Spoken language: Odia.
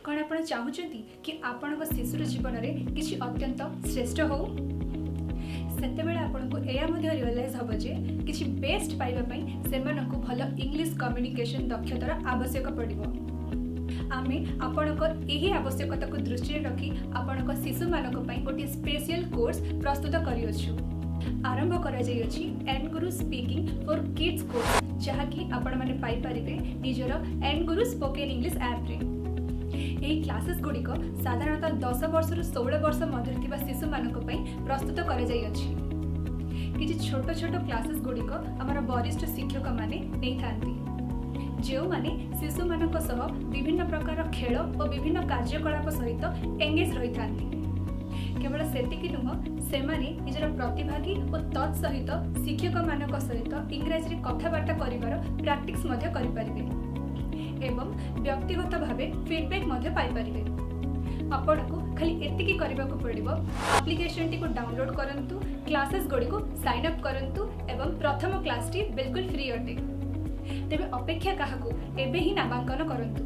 କ'ଣ ଆପଣ ଚାହୁଁଛନ୍ତି କି ଆପଣଙ୍କ ଶିଶୁର ଜୀବନରେ କିଛି ଅତ୍ୟନ୍ତ ଶ୍ରେଷ୍ଠ ହେଉ? ସେତେବେଳେ ଆପଣଙ୍କୁ ଏହା ମଧ୍ୟ ରିଅଲାଇଜ୍ ହେବ ଯେ କିଛି ବେଷ୍ଟ ପାଇବା ପାଇଁ ସେମାନଙ୍କୁ ଭଲ ଇଂଲିଶ କମ୍ୟୁନିକେସନ୍ ଦକ୍ଷତାର ଆବଶ୍ୟକ ପଡ଼ିବ। ଆମେ ଆପଣଙ୍କ ଏହି ଆବଶ୍ୟକତାକୁ ଦୃଷ୍ଟିରେ ରଖି ଆପଣଙ୍କ ଶିଶୁମାନଙ୍କ ପାଇଁ ଗୋଟିଏ ସ୍ପେଶିଆଲ କୋର୍ସ ପ୍ରସ୍ତୁତ କରିଅଛୁ। ଆରମ୍ଭ କରାଯାଇଅଛି N Guru speaking for kids course, ଯାହାକି ଆପଣମାନେ ପାଇପାରିବେ ନିଜର ଏନ୍ ଗୁରୁ ସ୍ପୋକେନ୍ ଇଂଲିଶ ଆପ୍ରେ। ଏହି କ୍ଲାସେସ୍ ଗୁଡ଼ିକ ସାଧାରଣତଃ 10 ବର୍ଷରୁ 16 ବର୍ଷ ମଧ୍ୟରେ ଥିବା ଶିଶୁମାନଙ୍କ ପାଇଁ ପ୍ରସ୍ତୁତ କରାଯାଇଅଛି। କିଛି ଛୋଟ ଛୋଟ କ୍ଲାସେସ୍ ଗୁଡ଼ିକ ଆମର ବରିଷ୍ଠ ଶିକ୍ଷକମାନେ ନେଇଥାନ୍ତି, ଯେଉଁମାନେ ଶିଶୁମାନଙ୍କ ସହ ବିଭିନ୍ନ ପ୍ରକାର ଖେଳ ଓ ବିଭିନ୍ନ କାର୍ଯ୍ୟକଳାପ ସହିତ ଏଙ୍ଗେଜ୍ ରହିଥାନ୍ତି। କେବଳ ସେତିକି ନୁହଁ, ସେମାନେ ନିଜର ପ୍ରତିଭାଗୀ ଓ ତତ୍ ସହିତ ଶିକ୍ଷକମାନଙ୍କ ସହିତ ଇଂରାଜୀରେ କଥାବାର୍ତ୍ତା କରିବାର ପ୍ରାକ୍ଟିସ୍ ମଧ୍ୟ କରିପାରିବେ ଏବଂ ବ୍ୟକ୍ତିଗତ ଭାବେ ଫିଡ଼ବ୍ୟାକ୍ ମଧ୍ୟ ପାଇପାରିବେ। ଆପଣଙ୍କୁ ଖାଲି ଏତିକି କରିବାକୁ ପଡ଼ିବ, ଆପ୍ଲିକେସନଟିକୁ ଡାଉନଲୋଡ୍ କରନ୍ତୁ, କ୍ଲାସେସ୍ ଗୁଡ଼ିକୁ ସାଇନ୍ ଅପ୍ କରନ୍ତୁ ଏବଂ ପ୍ରଥମ କ୍ଲାସ୍ଟି ବିଲକୁଲ ଫ୍ରି ଅଟେ। ତେବେ ଅପେକ୍ଷା କାହାକୁ? ଏବେ ହିଁ ନାମାଙ୍କନ କରନ୍ତୁ।